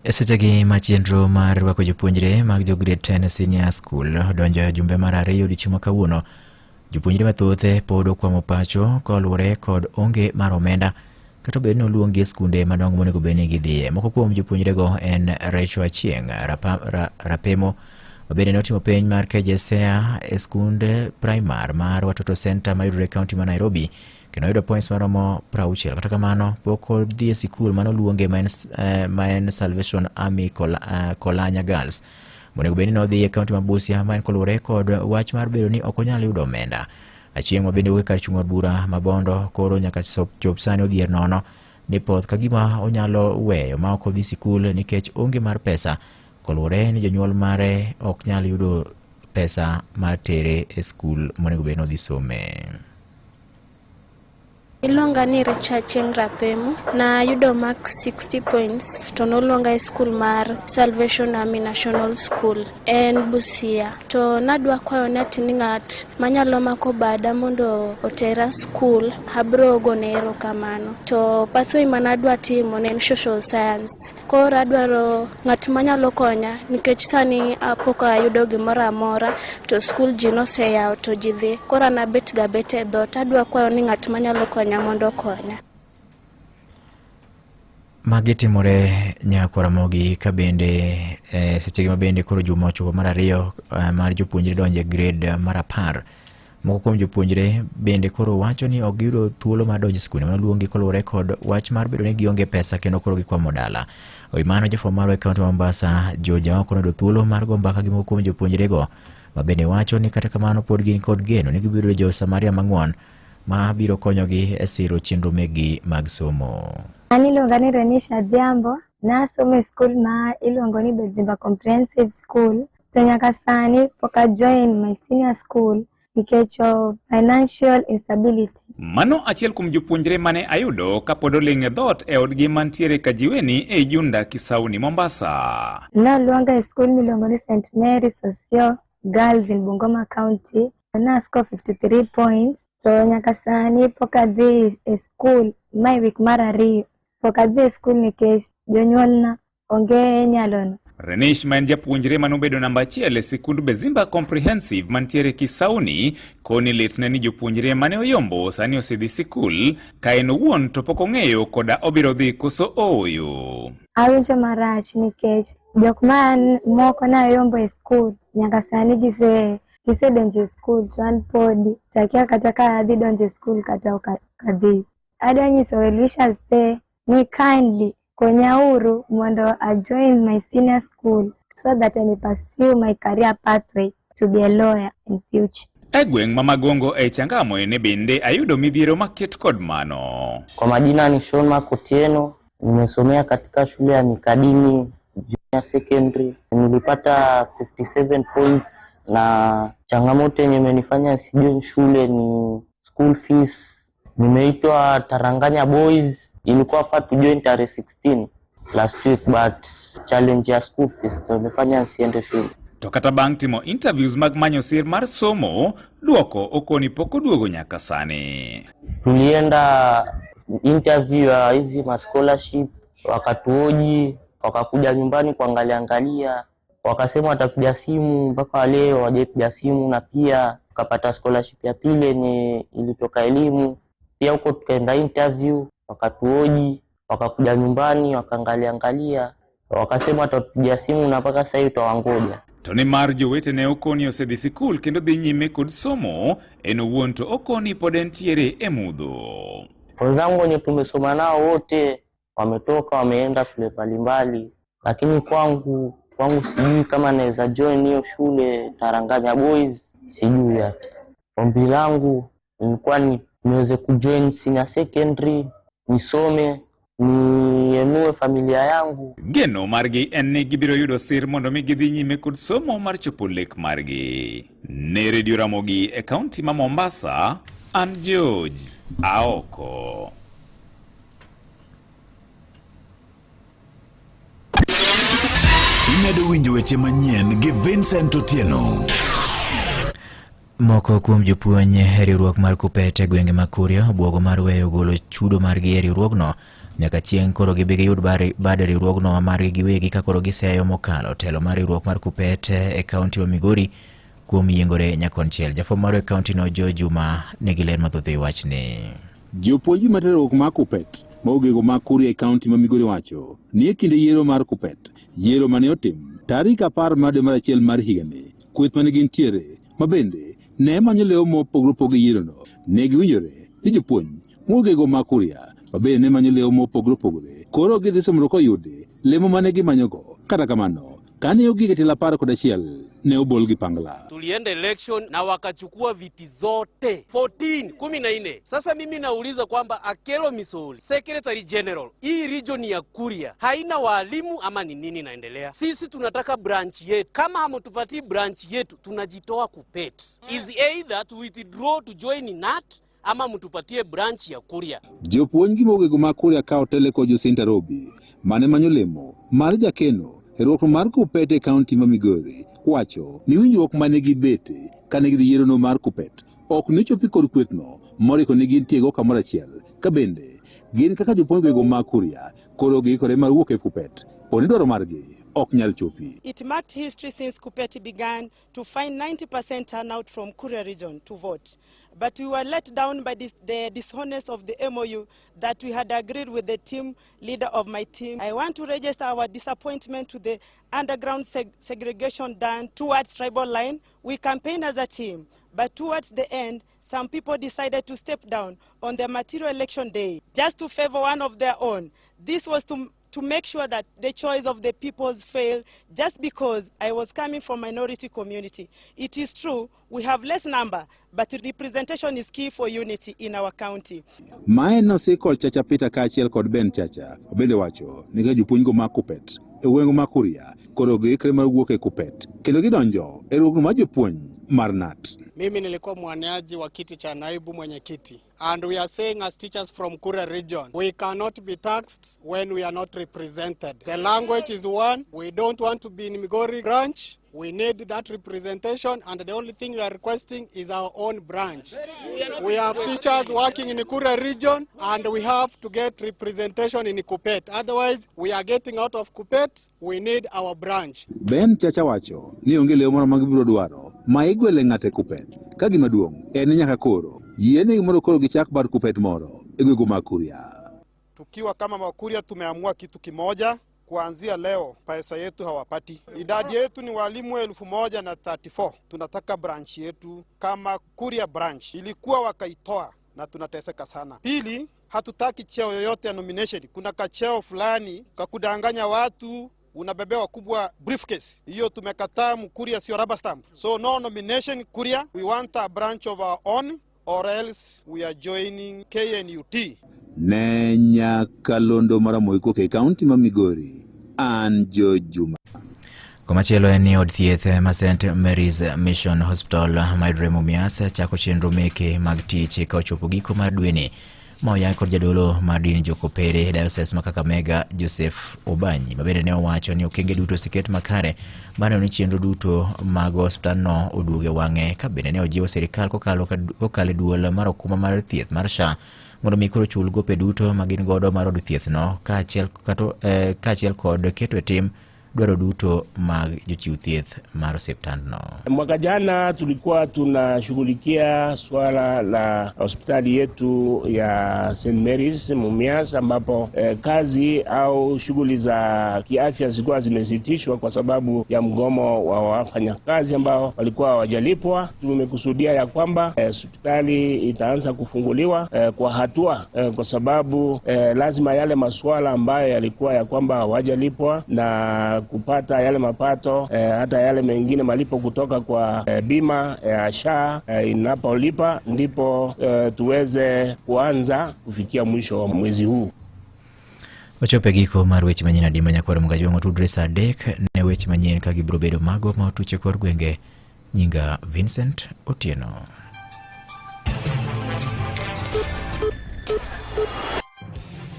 E sechegi ma chenro mar rwako jopuonjre mag jo grade 10 senior school donjo e jumbe mar ariyo odiechieng' ma kawuono, jopuonjre mathoth pod okwamo pacho koluwore kod onge mar omenda kata obedo ni oluonggi e skunde madongo monego bed ni gidhiye. Moko kuom jopuonjrego en Rachel Achieng' Rapemo ma bende notimo penj mar KJSEA e skund primar mar Watoto Center mayudore e kaunti ma Nairobi kendo oyudo points maromo 60. Kata kamano pok odhi e sikul mane oluonge ma en Salvation Army Kolanya Girls monego bed ni nodhi e kaunti ma Busia ma en koluwore kod wach mar bedo ni ok onyal yudo omenda. Achieng' ma bende wuok e kar chung' od bura ma Bondo koro nyaka chop sani odhier nono ni poth ka gima onyalo weyo ma ok odhi sikul nikech onge mar pesa koluwore ni jonyuol mare ok nyal yudo pesa mar tere e skul monego bed ni odhi some. Iluonga ni Richa Achieng' Rapemo. Nayudo marks 60 points to noluonga e skul mar Salvation Army National School en Busia. To nadwa kwayo ni ati ni ng'at manyalo mako bada mondo otera skul abro gone erokamano. To pathway manadwa timo ne en social science. Koro adwaro ng'at manyalo konya nikech sani pok ayudo gimoro amora to skul ji noseyawo to ji dhi. Koro an abet ga bet e dhoot. Adwa kwayo ni ng'at manyalo konya mondo okonya. Magi timore nyako Ramogi ka bende sechegi ma bende koro juma ochopo mar ariyo mar jopuonjre donjo e grade mar 10. Moko kuom jopuonjre bende koro wacho ni ok giyudo thuolo mar donjo e skunde manoluongi koluwore kod wach mar bedo ni gionge pesa kendo koro gikwamo dala. Ewi mano jafwambo marwa e kaunti ma Mombasa George Aoko noyudo thuolo mar go mbaka gi moko kuom jopuonjrego ma bende wacho ni kata kamano pod gin kod geno ni gibiro bedo jo Samaria mang'won ma biro konyogi e siro chenro mekgi mag somo. An iluonga ni Renisha Adhiambo, nasomo e skul ma iluongo ni Bedzimba Comprehensive School, to nyaka sani pok a join my senior school. nikech of financial instability. Mano achiel kuom jopuonjre mane ayudo kapod oling' e dhoot e odgi mantiere Kajiweni ei Junda Kisauni, Mombasa. Noluonga e skul miluongo ni St. Mary Sosio Girls in Bungoma County. Na score 53 points. To nyaka sani pok adhi e skul, mae wik mar ariyo. Pok adhi e skul nikech jonyuolna onge nyalono. Renish ma en japuonjre manobedo namba achiel e sikund Bezimba Comprehensive mantiere Kisauni koni litne ni jopuonjre mane oyombo sani osedhi sikul ka en owuon to pok ong'eyo koda obiro dhi koso ooyo. Awinjo marach nikech jok ma moko nayombo e skul nyaka sani gisedonjo e skul to an podi to akia kata ka adhi donjo e skul kata ok adhi. Adwa nyiso well wishers te ni kindly konyauru mondo I join my senior school so that I may pursue my career pathway to be a lawyer in future. E gweng' ma Magongo e Changamwe ne bende ayudo midhiero maket kod mano. Kwa majina ni Sean Mark Otieno, nimesomea katika shule ya Mikadini Junior Secondary. Nilipata 57 points na changamoto yenye imenifanya sijoin shule ni school fees. Nimeitwa Taranganya Boys, ilikuwa faa to join tarehe 16 last week but challenge ya school fees ndio imefanya nisiende shule. To kata bang' timo interviews mag manyo sir mar somo, duoko okoni pok oduogo nyaka sani. Tulienda interview ya hizi ma scholarship, wakatuoji, wakakuja nyumbani kuangalia angalia, wakasema watapiga simu, mpaka leo hawajapiga simu. Na pia tukapata scholarship ya pili yenye ilitoka elimu, pia huko tukaenda interview, wakatuoji, wakakuja nyumbani wakaangalia angalia, wakasema watatupigia simu na mpaka sasa hivi tutawangoja. To nimar jowetene okoni osedhi sikul kendo dhi nyime kod somo, en owuon to okoni pod entiere e mudho. Wenzangu wenye tumesoma nao wote wametoka wameenda shule mbalimbali, lakini kwangu sijui kama naweza join hiyo shule Taranganya Boys, sijui hata. Ombi langu nilikuwa ni niweze kujoin senior secondary, nisome, nienue familia yangu. Geno margi en ni gibiro yudo sir mondo mi gidhi nyime kod somo mar chopo lek margi. Ne Radio Ramogi e kaunti ma Mombasa, an George Aoko. Imedo winjo weche manyien gi Vincent Otieno. Moko kuom jopuonj e riwruok mar Kuppet e gwenge mag Kuria obwogo mar weyo golo chudo margi e riwruogno nyaka chieng' koro gibi giyud bad riwruogno margi giwegi ka koro giseyo mokalo telo mar riwruok mar Kuppet e kaunti ma Migori kuom yiengore nyakonchiel. Jafwambo marwa e kaunti no Joe Juma nigi ler mathoth e wachni. Jopuonj mar riwruok mar Kuppet ma ogego mag Kuria e kaunti ma Migori wacho ni e kinde yiero mar Kuppet, yiero mane otim tarik 10 mar dwe mar achiel mar higani, kweth mane gintiere ma bende ne manyo lewo mopogore opogore e yierono ne giwinjore ni jopuonj mogego mag Kuria ma bende ne manyo lewo mopogore opogore koro gidhi somro koyudi lemo mane gimanyogo. Kata kamano, kane ogik e tielo 11 ne obol gi pangla. Tulienda election na wakachukua viti zote 14, 14. Sasa mimi nauliza kwamba Akelo Misoli, Secretary General, hii region ya Kuria haina walimu ama ni nini inaendelea? Sisi tunataka branch yetu. Kama hamtupatii branch yetu tunajitoa Kuppet. Is either to withdraw to join NAT ama mtupatie branch ya Kuria. Jopuonj gi mogego mag Kuria ka otele kod Jacinta Robi mane manyo lemo mar jakeno e riwruok mar Kuppet e kaunti ma Migori wacho ni winjruok mane gibete kane gidhi yierono mar Kuppet ok ne chopi kod kwethno moriko ni gintiego kamoro achiel ka bende gin kaka jopuonj gwego mag Kuria koro giikore mar wuok e Kuppet poni dwaro margi ok nyal chopi. It marked history since Kuppet began to find 90% turnout from Kuria region to vote. But we were let down by the dishonest of the MOU that we had agreed with the team leader of my team. I want to register our disappointment to the underground segregation done towards tribal line. We campaigned as a team, but towards the end, some people decided to step down on the material election day just to favor one of their own. This was to make sure that the choice of the peoples failed just because I was coming from minority community. It is true, we have less number, but representation is key for unity in our county. Mae nosikol Chacha Peter kaachiel kod Ben Chacha obende wacho ni ka jopuonjgo mag Kuppet e gweng' ma Kuria koro giikre mar wuok e Kuppet kendo gidonjo e riwruok mar jopuonj mar NAT. Mimi nilikuwa mwaniaji wa kiti cha naibu mwenyekiti. And we are saying as teachers from Kuria region, we cannot be taxed when we are not represented. The language is one. We don't want to be in Migori branch. We need that representation, and the only thing we are requesting is our own branch. We have teachers working in Kuria region, and we have to get representation in Kuppet. Otherwise, we are getting out of Kuppet. We need our branch. Ben Chacha wacho ni onge lewo moro ma gibiro dwaro ma igwele ng'ato e Kuppet ka gima duong' en ni nyaka koro yienegi mondo koro gichak bad Kuppet moro e gwenge mag Kuria. Tukiwa kama Wakuria tumeamua kitu kimoja, kuanzia leo pesa yetu hawapati. Idadi yetu ni walimu 1034. Tunataka branch yetu kama Kuria branch, ilikuwa wakaitoa na tunateseka sana. Pili, hatutaki cheo yoyote ya nomination. Kuna kacheo fulani kakudanganya watu, unabebewa kubwa briefcase. Hiyo tumekataa. Mkuria sio rubber stamp. So no nomination Kuria. We want a branch of our own or else we are joining KNUT. Ne nyakalondo mar Ramogi e kaunti ma Migori, an George Juma. Komachielo en ni od thieth ma St Mary's Mission Hospital mayudore Mumias chako chenro meke mag tich ka ochopo giko mar dweni ma oyang kod jadolo mar din Jokopere e diocese ma Kakamega Joseph Obanyi, ma bende ne owacho ni okenge duto oseket makare mar neno ni chenro duto mag osiptandno oduogo e wang'e, ka bende ne ojiwo sirikal kokalo e duol mar okumba mar thieth mar SHA mondo mi koro chul gope duto ma gin godo mar od thiethno kaachiel kod keto e tim dwaro duto mag jochiw thieth mar osiptandno. Mwaka jana tulikuwa tunashughulikia swala la hospitali yetu ya St Mary's Mumias, ambapo kazi au shughuli za kiafya zilikuwa zimesitishwa kwa sababu ya mgomo wa wafanyakazi ambao walikuwa hawajalipwa. Tumekusudia ya kwamba hospitali itaanza kufunguliwa kwa hatua, kwa sababu lazima yale masuala ambayo yalikuwa ya kwamba hawajalipwa na kupata yale mapato, hata yale mengine malipo kutoka kwa bima ya SHA inapolipa, ndipo tuweze kuanza kufikia mwisho wa mwezi huu. Wachopo e giko mar weche manyien adimba nyakwar Mugajwang' otudre sa 3 ne weche manyien ka gibiro bedo mago ma otuch e kor gwenge. Nyinga Vincent Otieno.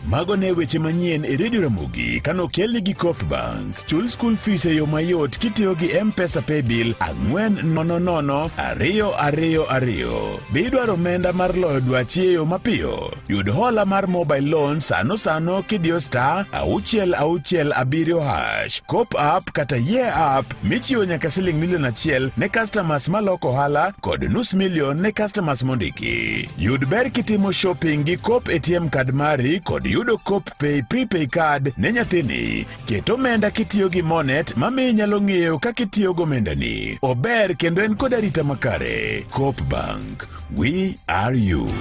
Mago ne weche manyien e Radio Ramogi kanokelni gi Coop Bank. Chul school fees e yo mayot kitiyo gi M-Pesa Paybill 400 222. Be idwaro omenda mar loyo dwachi e yo mapiyo? Yud hola mar mobile loan sano sano kidiyo star 667 hash. Coop app kata Ye app michiwo nyaka siling milion 1 ne customers maloko ohala kod nus milion ne customers mondiki. Yud ber kitimo shopping gi Coop ATM card mari kod yudo Coop Pay prepaid card ne nyathini. Ket omenda kitiyo gi Monet mamiyo inyalo ng'eyo kaka itiyo gomendani. Ober kendo en kod arita makare. Coop Bank. We are you.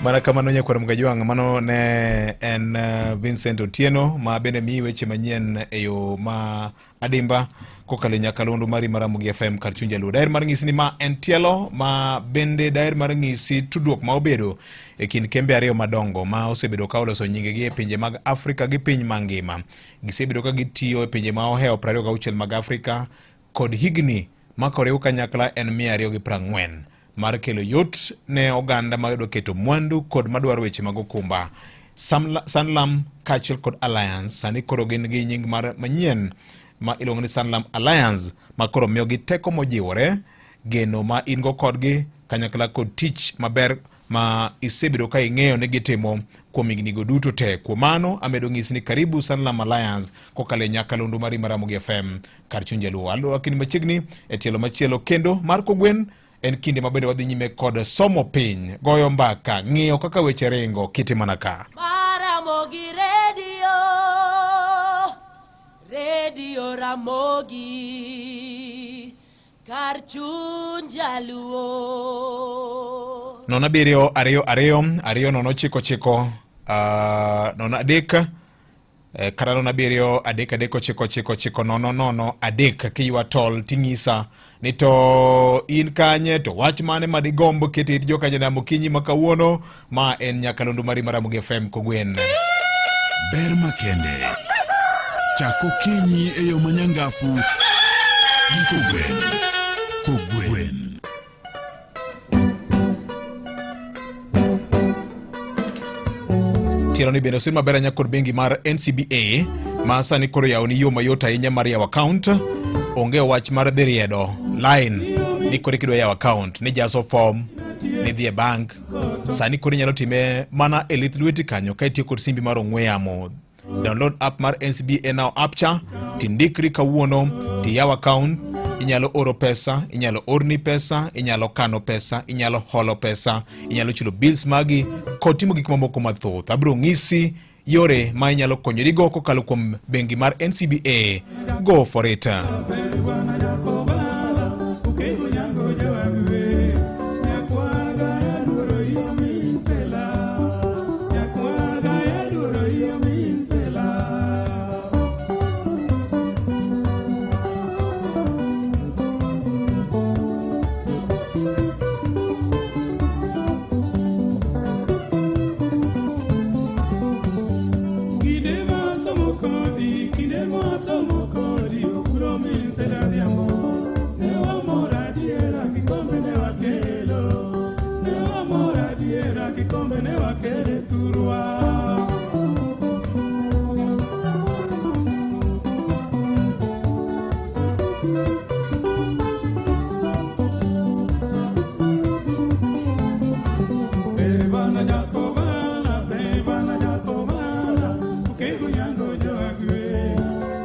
Mana kamano nyakwar Mugajwang', mano ne en Vincent Otieno ma bende miyi weche manyien e yo ma adimba kokalo e nyakalondo mari mar Ramogi FM kar chuny Jaluo. Daher mar ng'isi ni ma en tielo ma bende daher mar ng'isi tudruok ma obedo e kind kembe ariyo madongo ma osebedo ka oloso nyingegi e pinje mag Afrika gi piny mangima. Gisebedo ka gitiyo e pinje ma ohewo 26 mag Afrika kod higni ma koriw kanyakla en 240 mar kelo yot ne oganda madwa keto mwandu kod madwaro weche mag okumba. Sanlam kaachiel kod Alliance sani koro gin gi nying mar manyien ma iluongo ni Sanlam Alliance, ma koro miyogi teko mojiwore, geno ma in go kodgi kanyakla kod tich maber ma isebedo ka ing'eyo ni gitimo kuom higni go duto te. Kuom mano amedo ng'isi ni karibu Sanlam Alliance kokalo e nyakalondo mari mar Ramogi FM kar chuny Jaluo. Alwakini machiegni e tielo machielo kendo mar kogwen en kinde ma bende wadhi nyime kod somo piny, goyo mbaka, ng'iyo kaka weche ringo kiti mana ka. Ramogi Radio, Radio Ramogi, kar chuny Jaluo. 0 7 2 2 2 0 9 9 0 3 kata 0 7 3 3 9 9 9 0 0 3 kiywa tol ting'isa ni to in kanye to wach mane madigomb keto it jokanyanam okinyi ma kawuono. Ma en nyakalondo mari mar Ramogi FM kogwen. Ber makende. Chak okinyi e yo manyangafu Gi kogwen. Kogwen. Tielo ni bende osir maber ahinya kod bengi mar NCBA ma sani koro yawoni yo mayot ahinya mar yawo account. Onge wach mar dhi riedo line ni koro kidwa yawo account ni jaso form ni dhi e bank. Sani koro inyalo time mana e lith lweti kanyo ka itiyo kod simbi mar ong'we yamo. Download app mar NCBA Now app cha tindikri kawuono tiyaw account. Inyalo oro pesa, inyalo orni pesa, inyalo kano pesa, inyalo holo pesa, inyalo chulo bills magi kod timo gik mamoko mathoth. Abiro ng'isi yore ma inyalo konyorigo kokalo kuom bengi mar NCBA. Go for it. Kinde ma somo kodi, kinde ma somo kodi, okuro min sedariambo. Ne wamor adiera, kikombe ne wakelo. Ne wamor adiera, kikombe ne wakelo e thurwa. Ber bana Jakobala, ber bana Jakobala, okego nyango joagwe.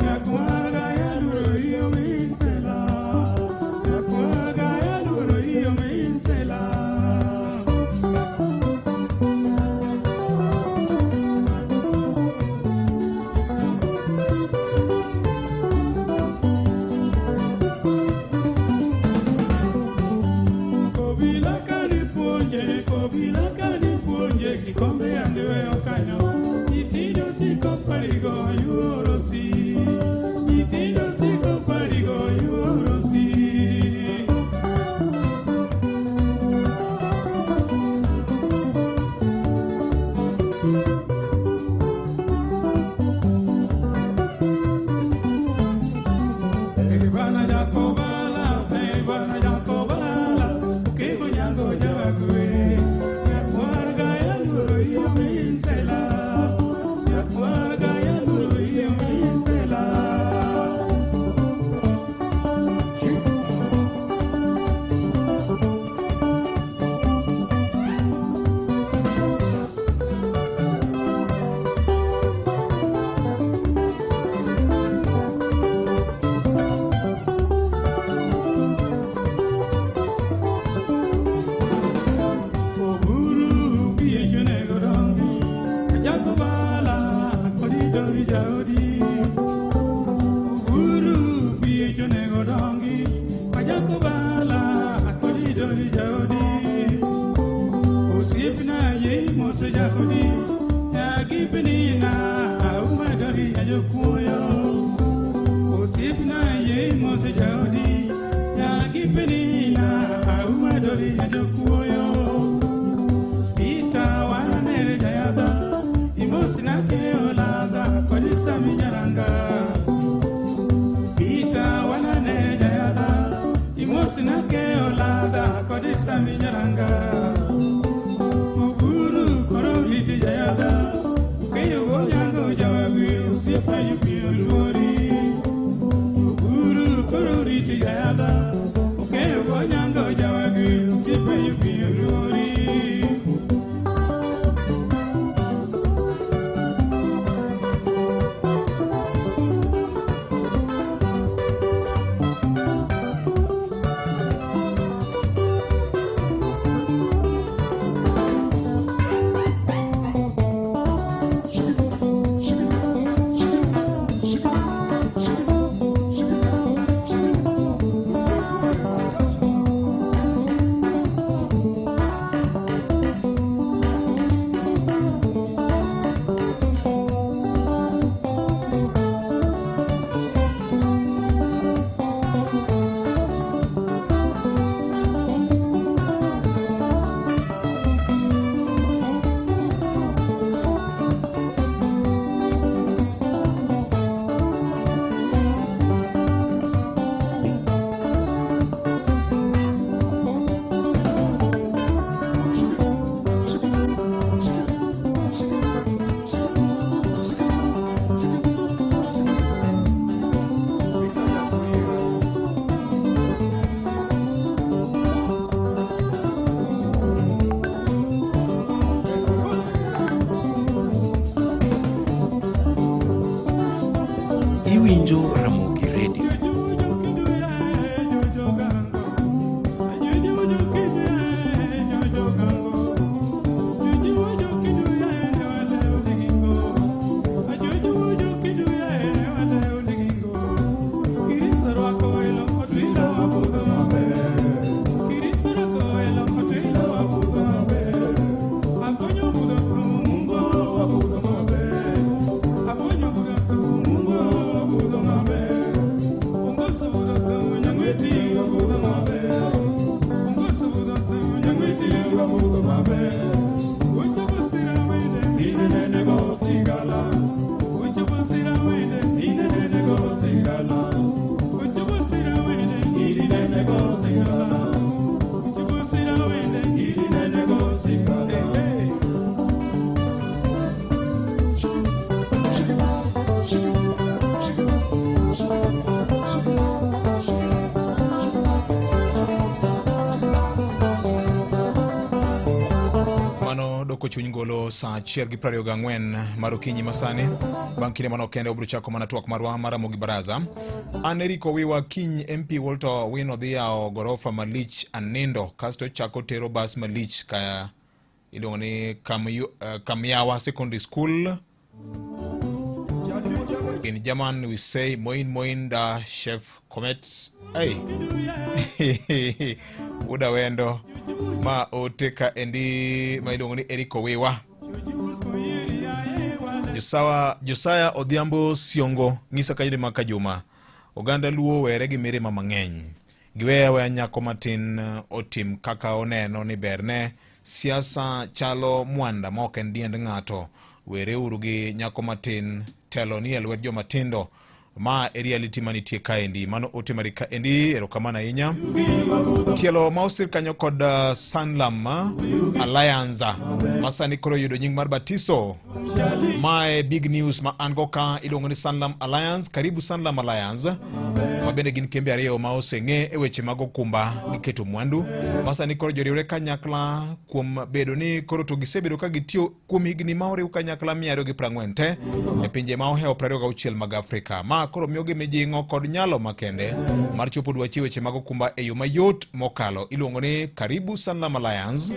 Nyakwaga yaluro iyo minsela, nyakwaga yaluro iyo minsela. Kobila kani puonje, kobila kani puonje, kikombe yande weyo kanyo. Nyithindo siko parigo yuoro si, nyithindo siko parigo yuoro si. Hey, bana Jakobala, hey, bana Jakobala, okego nyango jawagwe. Nyakwar gaya luoro iyo minsela, nyakwar gaya luoro iyo minsela. Oburu biye jonego dongi, Jakobala kodi dori jaodi. Oburu biye jonego dongi, Jakobala kodi dori jaodi. Osiepna yei mose jaodi, nyagipnina auma dori ajokuoyo. Osiepna yei mose jaodi, nyagipnina auma dori ajokuoyo. Peter wananere jayadha, imosina ke oladha kodi sami nyaranga. Peter wananere jayadha, imosina ke oladha kodi sami nyaranga. Oburu koro riti jayadha, ukeyo gonyango jawawi osiepa yupio luori. Oburu koro riti jayadha, ukeyo gonyango jawawi osiepa yupio luori. Iwinjo Ramogi Radio. Mano doko chuny golo saa 1:24 mar okinyi masani. Bang' kinde manok kende wabiro chako mana twak marwa mar Ramogi Baraza. An Eric Owiwa kiny MP Walter Owino dhi yawo gorofa malich Anindo kasto chako tero bas malich ka iluongo ni Kamyawa Secondary School. In German we say moin moin da chef Komet. Hey. Uda wendo ma ote ka endi ma iluongo ni Eric Owiwa. Josiah Odhiambo Siongo ng'isa ka ma ka juma. Oganda Luo were gi mirima mang'eny. Giweyo aweya nyako matin otim kaka oneno ni berne. Siasa chalo mwanda ma ok en diend ng'ato. Wereuru gi nyako matin, telo ni e lwet joma tindo. Ma e reality manitie kaendi. Mano ote mari kaendi, erokamano ahinya. Tielo ma osir kanyo kod Sanlam Alliance ma sani koro yudo nying mar batiso. Mae big news ma an go ka iluongo ni Sanlam Alliance. Karibu Sanlam Alliance ma bende gin kembe ariyo ma oseng'e e weche mag okumba gi keto mwandu ma sani koro joriwre kanyakla kuom bedo ni koro to gisebedo ka gitiyo kuom higni ma oriw kanyakla 240 te e pinje ma ohewo 26 mag Afrika. Ma koro miyogi mijing'o kod nyalo makende mar chopo dwachi weche mag okumba e yo mayot mokalo. Iluongo ni Karibu Sanlam Alliance.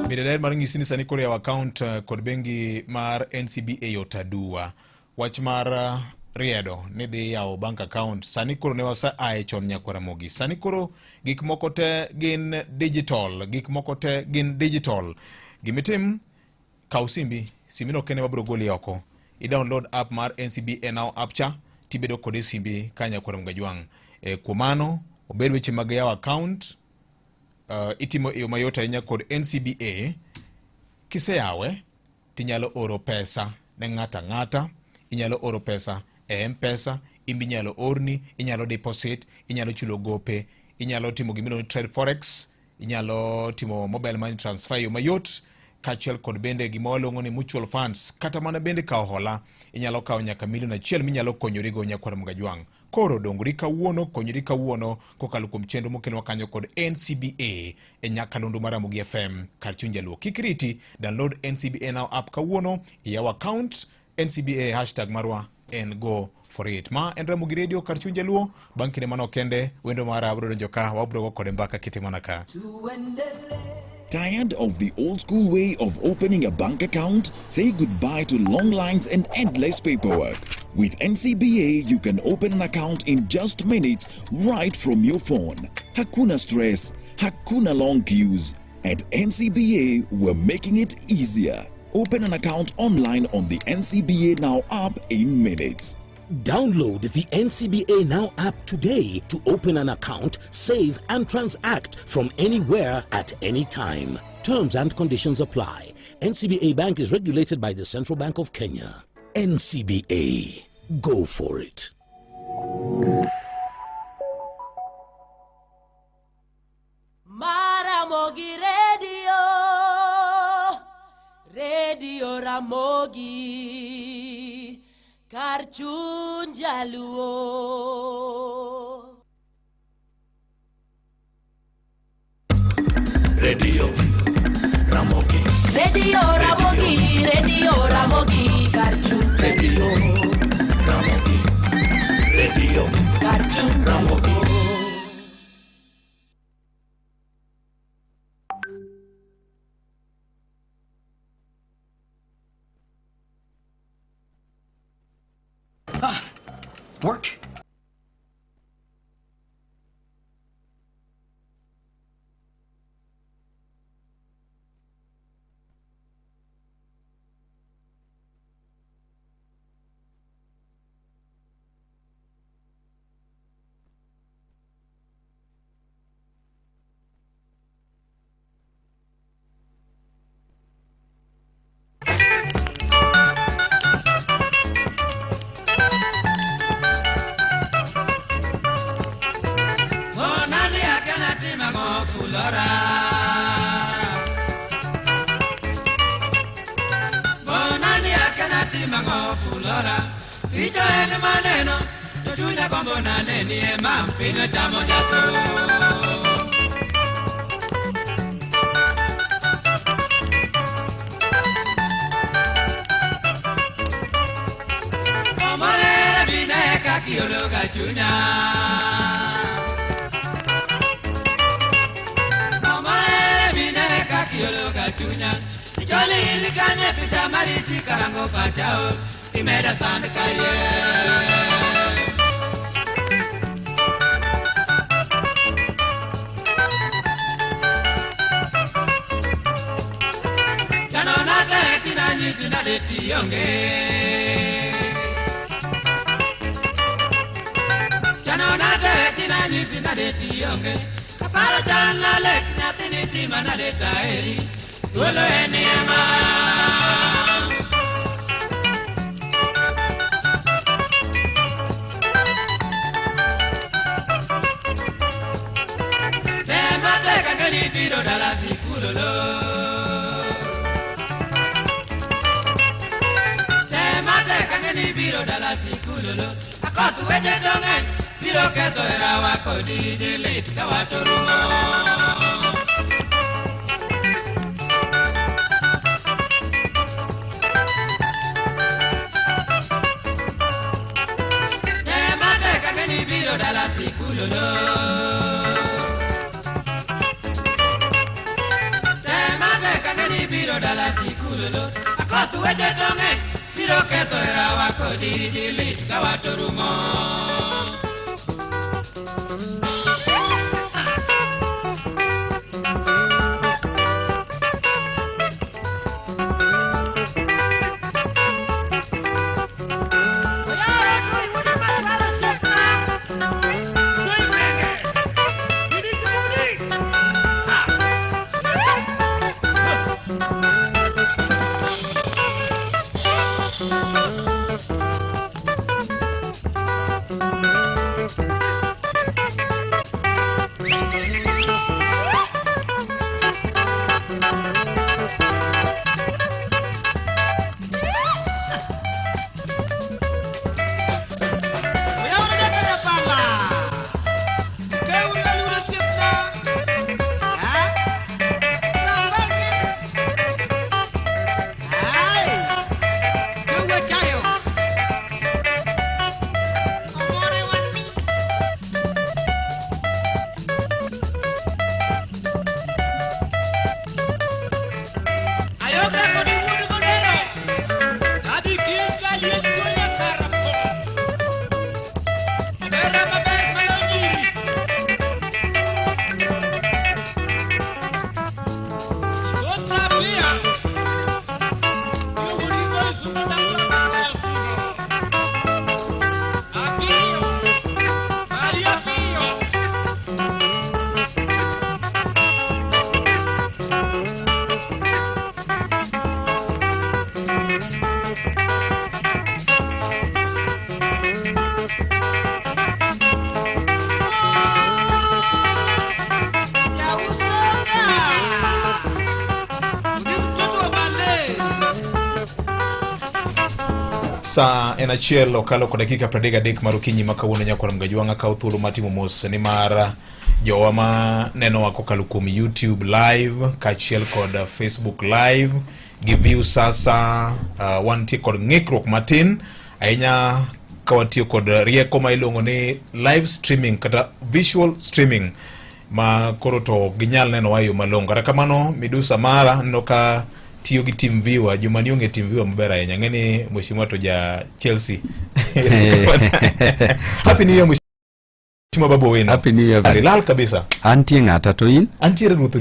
Bende daher mar nyisi ni sani koro yawo account kod bengi mar NCBA yot aduwa. Wach mar riedo ni dhi yawo bank account sani koro ne wasa ae chon nyakwar Ramogi. Sani koro gik moko te gin digital, gik moko te gin digital. Gimitim, kaw simbi, simbi no kende mabiro goli oko. I download app mar NCBA Now app cha, tibedo kode simbi ka nyakwar Ramogi Ajwang'. Kuom mano, obed weche mag yawo account, itimo e yo mayot ahinya kod NCBA. Kiseyawe, tinyalo oro pesa ne ng'ato ang'ata, inyalo oro pesa e M-Pesa, imbe inyalo orni, inyalo deposit, inyalo chulo gope, inyalo timo gimiluongo ni trade forex, inyalo timo mobile money transfer e yo mayot, kaachiel kod bende gima waluongo ni mutual funds, kata mana bende kawo hola, inyalo kawo nyaka milion 1 minyalo konyorigo nyakwar Ramogi Ajwang'. Koro dongri kawuono, konyri kawuono kokalo kuom chenro mokelnwa kanyo kod NCBA e nyakalondo mar Ramogi FM kar chuny jaluo. Kik riti, download NCBA Now app kawuono, iyaw account NCBA hashtag marwa en go for it. Ma en Ramogi Radio kar chuny jaluo. Bang' kinde manok kende, wendo mara biro donjo ka, wabiro go kode mbaka kite mana ka. Tired of the old school way of opening a bank account? Say goodbye to long lines and endless paperwork. With NCBA, you can open an account in just minutes right from your phone. Hakuna stress, hakuna long queues. At NCBA, we're making it easier. Open an account online on the NCBA Now app in minutes. Download the NCBA Now app today to open an account, save and transact from anywhere at any time. Terms and conditions apply. NCBA Bank is regulated by the Central Bank of Kenya. NCBA. Go for it. Maramogi Radio, Radio Ramogi, kar chuny jaluo. Radio Ramogi. Radio Ramogi. Work. Monani akena tima go fulora. Monani akena tima go fulora. Richo en maneno, to chunya gombo nane ni ema piny chamo jato. Omorere bine kakiologa chunya. Omorere bine kakiologa chunya. Icholi ilikanye picha mariti karango pachao. Imeda sand kaye. Chano nate tina nyisi na deti yonge. Chano nate tina nyisi na deti yonge. Kaparo chan na lek nyathini tima na deta eri. Thuolo en ema. Tema teka ngeni tiro dala sikulolo. Tema teka ngeni biro dala sikulolo. Akoth weche to ng'eny biro ketho herawa kodi dilit ka wato rumo. Tema teka ngeni biro dala sikulolo. Tema teka ngeni biro dala sikulolo. Akoth weche to ng'eny biro ketho herawa kodi dilit ka wato rumo. Sa en achiel okalo kod dakika 33 mar okinyi ma kawuono nyakwar Mgajwang' akawo thuolo mar timo mos nimar jowa ma nenowa kokalo kuom YouTube live kaachiel kod Facebook live. gi Viusasa. Wantie kod ng'ikruok matin ahinya ka watiyo kod rieko ma iluongo ni live streaming kata visual streaming ma koro to ok ginyal nenowa e yo malong'o. Kata kamano midusa mara aneno ka tiyo gi team viewer, joma ni ong'e team viewer maber ahinya. Ang'e ni mheshimiwa to ja Chelsea. Happy New Year, Mheshimiwa Babu Owino. Happy New Year. Lal kabisa. Antie ng'ata to in? Antiere ruoth.